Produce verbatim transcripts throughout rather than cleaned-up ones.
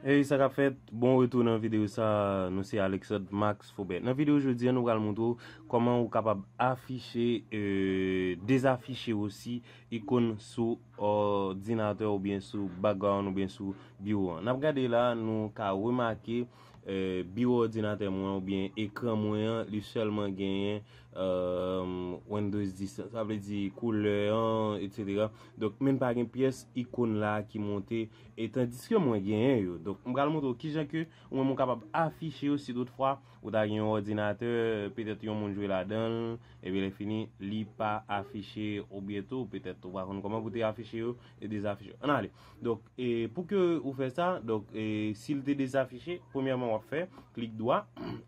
Hey, sa k ap fèt? Bon retou nan videyo sa. Nou se Alexandre Max Faubert. Nan videyo jodi a, nou pral montre w kòman ou kapab afiche, euh, dezafiche osi ikòn sou òdinatè oubyen sou background oubyen sou biwo an. N ap gade la, nou ka remake, euh, biwo òdinatè mwen oubyen ekran mwen an, li sèlman genyen, euh, Windows dis. Sa vle di koulè an, etsetera. Donk, men pa gen pyès ikòn la ki monte, e tandiske mwen genyen yo. Donk, m pral montre w kijan ke ou menm ou kapab afiche yo si toutfwa ou ta gen yon òdinatè, petèt yon moun jwe ladan l, epi lè fini, li pa afiche, oubyen tou, petèt ou pa konn kòman pou te afiche yo e dezafiche yo. Ann ale. Donk, e pou ke ou fè sa, donk, e si l te dezafiche, premyèman w ap fè klik dwa,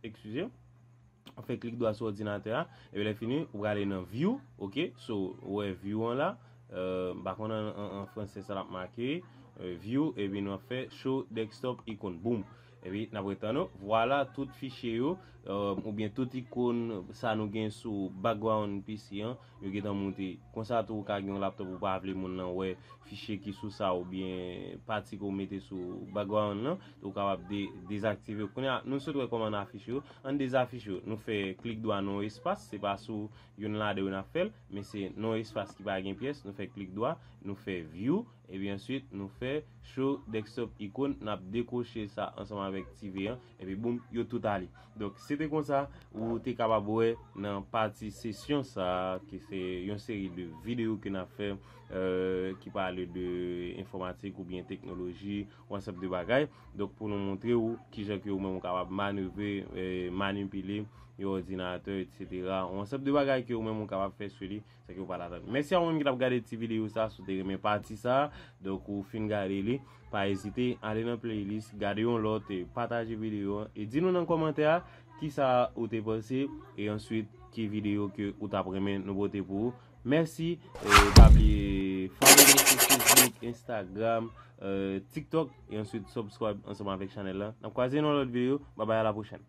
eskize, w ap fè klik dwa sou òdinatè a, epi lè fini, ou prale nan view, ok, so, ou wè view an la, euh, m pa konn an, an, an fransè sa l ap make, euh, view, epi nou ap fè show desktop icon, boom. Epi n ap retann nou, vwala tout fichye yo, euh, oubyen tout ikòn sa nou gen sou background P C an, yo gentan moute. Konsa tou, ou ka gen yon laptop ou pa vle moun nan wè fichye ki sou sa oubyen pati ke w mete sou background nan, ou kapab de-, dezaktive yo. Kounye a, nou sot wè kòman n afiche yo. Ann dezafiche yo. Nou fè klik dwa non espas, se pa sou youn ladan yo n ap fè l, men se non espas ki pa gen pyès, nou fè klik dwa, nou fè view, epi answit nou fè show desktop icon, n ap dekwoche sa ansanm avèk ti V an, epi boum, yo tout ale. Donk, se te konsa, ou te kapab wè nan pati sesyon sa a, ki se yon seri de videyo ke n ap fè, euh, ki pale de enfòmatik oubyen teknoloji, yon ansèm de bagay. Donk, pou nou montre w kijan ke ou menm ou kapab manevre, euh, manipile yon òdinatè, etsetera. Yon ansèm de bagay ke ou menm ou kapab fè sou li, sa ke ou pa t atann. Mèsi a ou menm ki t ap gade ti videyo sa, si w te renmen pati sa, donk ou fin gade li, pa ezite, ale nan playlist, gade yon lòt, e pataje videyo an, e di nou nan kòmantè a kisa ou te panse, e answit ki videyo ke ou t ap renmen nou pote pou ou. Mèsi, e pa bliye follow nou sou Facebook, Instagram, euh, TikTok, e answit subscribe ansanm avèk chanèl la. N ap kwaze nan lòt videyo. Babay, a la pwochèn.